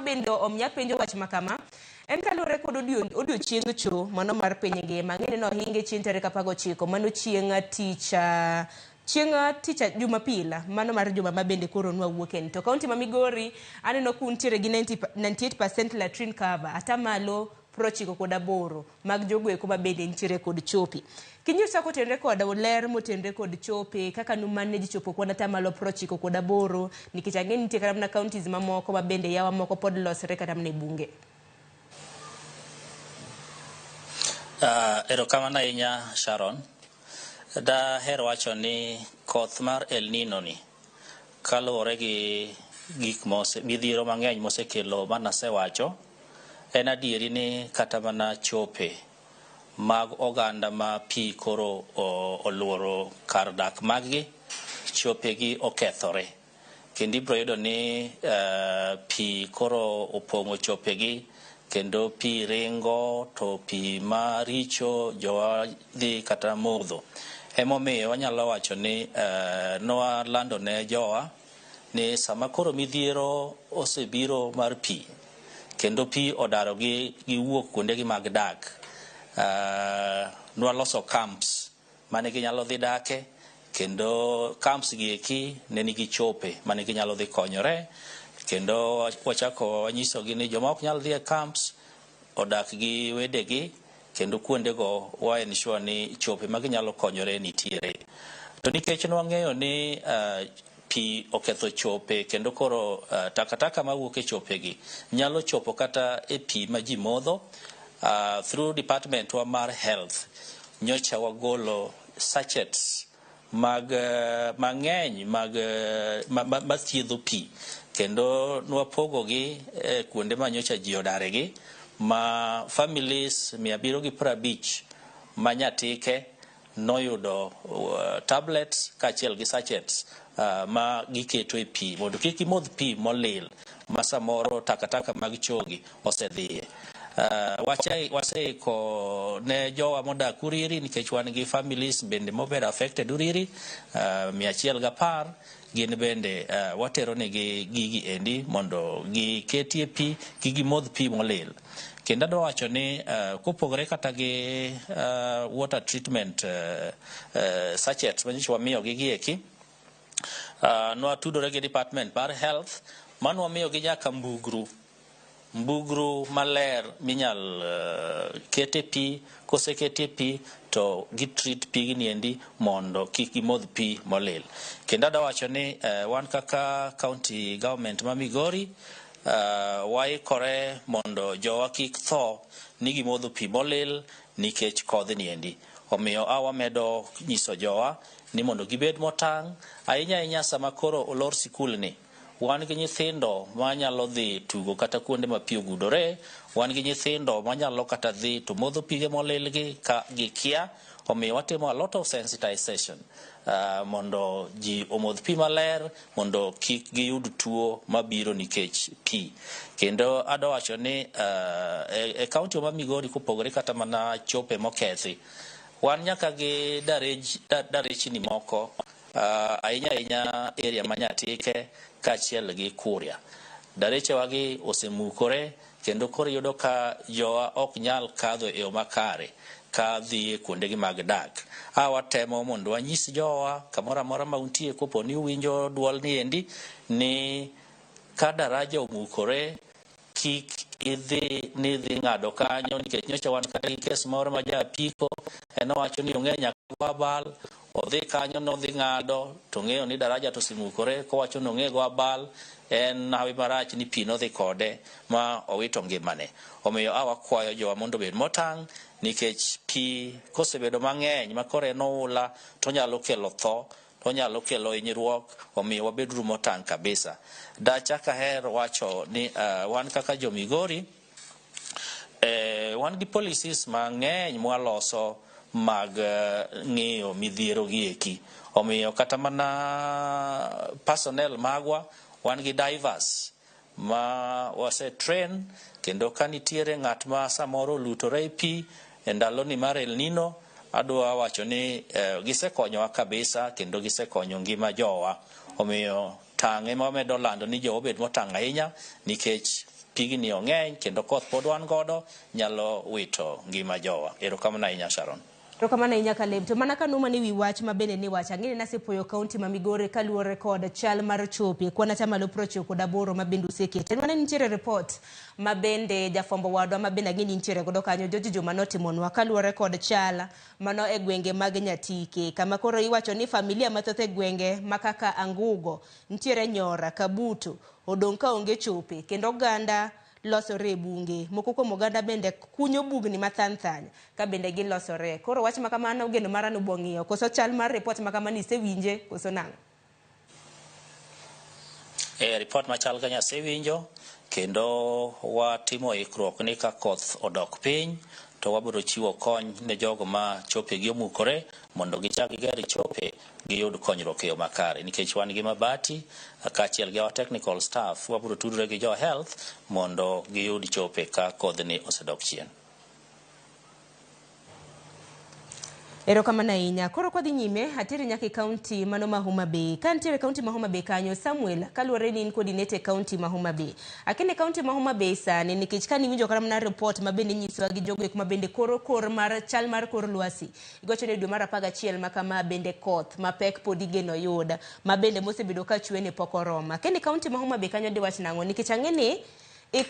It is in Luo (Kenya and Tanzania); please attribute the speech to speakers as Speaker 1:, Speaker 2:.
Speaker 1: Bende omiya penjo wach ma kama en kaluwore kod odiochieng cho mano mar piny ngima ng'eni ni ohinge chieng' tarik 19 mano chieng' tich chieng' tich Jumapil mano mar juma ma bende koro nwawuoke ni to kaunti ma Migori aneno kuntiere gi 90, 98% latrine cover atamalo 98 mag jogo eko ma bende nitiere kod chope. Kinyisa kotenre kod ler motenre kod chope kaka nu manage chopo kwan atamalo 98 nikech ang'e ni nitie kata mana counties mamoko ma bende yawa moko pod losre kata mana e bunge.
Speaker 2: Erokamano ahinya Sharon. Daher wacho ni koth mar El Nino ni kaluwore gi gik mose, midhiero mang'eny mosekelo manasewacho, en adieri ni kata mana chope mag oganda ma pi koro oluoro kar dak maggi, chopegi okethore. Kendo ibiro yudo ni pi koro opong'o chopegi kendo pi ringo to pi maricho jowa dhi kata modho. Emomiyo wanyalo wacho ni nwalando ne jowa ni sama koro midhiero osebiro mar pi kendo pi odarogi giwuok kuondegi mag dak, nwaloso camps mane ginyalo dhi dake kendo camps gi eki ne nigi chope mane ginyalo dhi konyore kendo wachako wanyisogi ni joma ok nyal dhi e camps odak gi wedegi kendo kuondego wa ensure ni chope ma ginyalo konyore nitiere. To nikech nwang'eyo ni pi oketho chope kendo koro takataka mawuok e chopegi nyalo chopo kata e pi ma ji modho, through department wa mar health nyocha wagolo sachets mag mang'eny mag mathiedho pi kendo nwapogogi e kuonde ma nyocha ji odaregi ma families 750 ma Nyatike noyudo tablets kaachiel gi sachets ma giketo e pi mondo kik gimodh pi molil ma samoro takataka mag chogi osedhiye. Waseiko ne jowa modak Uriri nikech wan gi families bende mobedo affected Uriri 110 gin bende watero negi gigi endi mondo giketie pi kik gimodh pi molil. Kendo adwa wacho ni kopogore kata gi water treatment sachets manyocha wamiyogi gi eki, nwatudore gi department mar health manwamiyogi nyaka mbugru mbugru maler minyal kete pi kosekete pi to gitreat pigni endi mondo kik gimodh pi molil. Kendo adwa wacho ni wan kaka county government ma Migori waikore mondo jowa kik tho ni gimodho pi molil nikech kodhni endi. Omiyo a wamedo nyiso jowa ni mondo gibed motang' ahinya ahinya sama koro olor sikul ni. Wan gi nyithindo manyalo dhi tugo kata kuonde ma pi ogudore, wan gi nyithindo manyalo kata dhi to modho pige molil gi ka gikia. Omiyo watimo a lot of sensitization mondo ji omodh pi maler mondo kik giyud tuo mabiro nikech pi. Kendo adwa wacho ni e kaunti ma Migori kopogore kata mana chope mokethi, wan nyaka gi darechni moko ahinya ahinya area ma Nyatike kaachiel gi Kuria. Darechewagi osemukore kendo koro iyudo ka jowa ok nyal kadho e yo makare ka dhi e kuondegi mag dak. A watemo mondo wanyis jowa kamoro amora ma untie kopo ni uwinjo duol ni endi ni ka daraja omukore kik idhi ni idhi ng'ado kanyo nikech nyocha wan kata gi kes moro ma ja apiko en owacho ni ong'e nyaka go abal odhi kanyo nodhi ng'ado to ong'eyo ni daraja to osemukore kowacho ni ong'e go abal en hawi marach ni pi nodhi kode ma owito ngimane. Omiyo a wakwayo jowa mondo obed motang' nikech pi kosebedo mang'eny ma koro en oula to onyalo kelo tho onyalo kelo hinyruok omiyo wabeduru motang' kabisa. Dachak aher wacho ni wan kaka jo Migori wan gi policies mang'eny mwaloso mag ng'iyo midhiero gi eki. Omiyo kata mana personnel magwa wan gi divers ma wase train kendo ka nitiere ng'at ma samoro olutore e pi e ndaloni mar El Nino adwa wacho ni gisekonyowa kabisa kendo gisekonyo ngima jowa. Omiyo tang' ema wamedo lando ni jowa obed motang' ahinya nikech pigni ong'eny kendo koth pod wan godo nyalo wito ngima jowa. Erokamano ahinya, Sharon.
Speaker 1: Erokamano ahinya, Caleb. To mana kanuma ni wi wach ma bende ni wacho, ang'e ni nasepuoyo kaunti ma Migori kaluwore kod chal mar chope kwan atamalo 98 ma bende oseketo. En mana ni nitiere report ma bende jafwambo wadwa ma bende ang'e ni nitiere godo kanyo George Juma notimonwa kaluwore kod chal mano e gwenge mag Nyatike, kama koro iwacho ni familia mathoth e gwenge ma kaka Angugo, nitiere Nyora, Kabuto odong' ka onge chope kendo oganda losore e bunge. Moko kuom oganda bende kunyo bugni mathany thany ka bende gilosore. Koro wach ma kamano geno mara ni ubo ng'iyo. Koso chal mar report ma kamano isewinje koso nang'o?
Speaker 2: E report machal kanyo asewinjo kendo watimo ikruok ni ka koth odok piny to wabiro chiwo kony ne jogo ma chopegi omukore mondo gichak giger chope giyud konyruok e yo makare, nikech wan gi mabati kaachiel gi our technical staff, wabiro tudore gi jo health mondo giyud chope ka kodhni osedok chien.
Speaker 1: Erokamano ahinya. Koro kwadhi nyime, ateri nyaka e kaunti mano ma Homa Bay. Ka nitiere e kaunti ma Homa Bay kanyo, Samuel, kaluwore ni in coordinator e kaunti ma Homa Bay. Akine kaunti ma Homa Bay sani, nikech kane iwinjo kata mana report ma bende inyisowa gi jogo eko ma bende koro kor mar chal mar kor lwasi. Igocho ni dwe mar 11 ma kama bende koth mapek pod igeno yud, ma bende mosebedo ka chwe ni pok oromo. Akine kaunti ma Homa Bay kanyo diwach nang'o? Nikech ang'e ni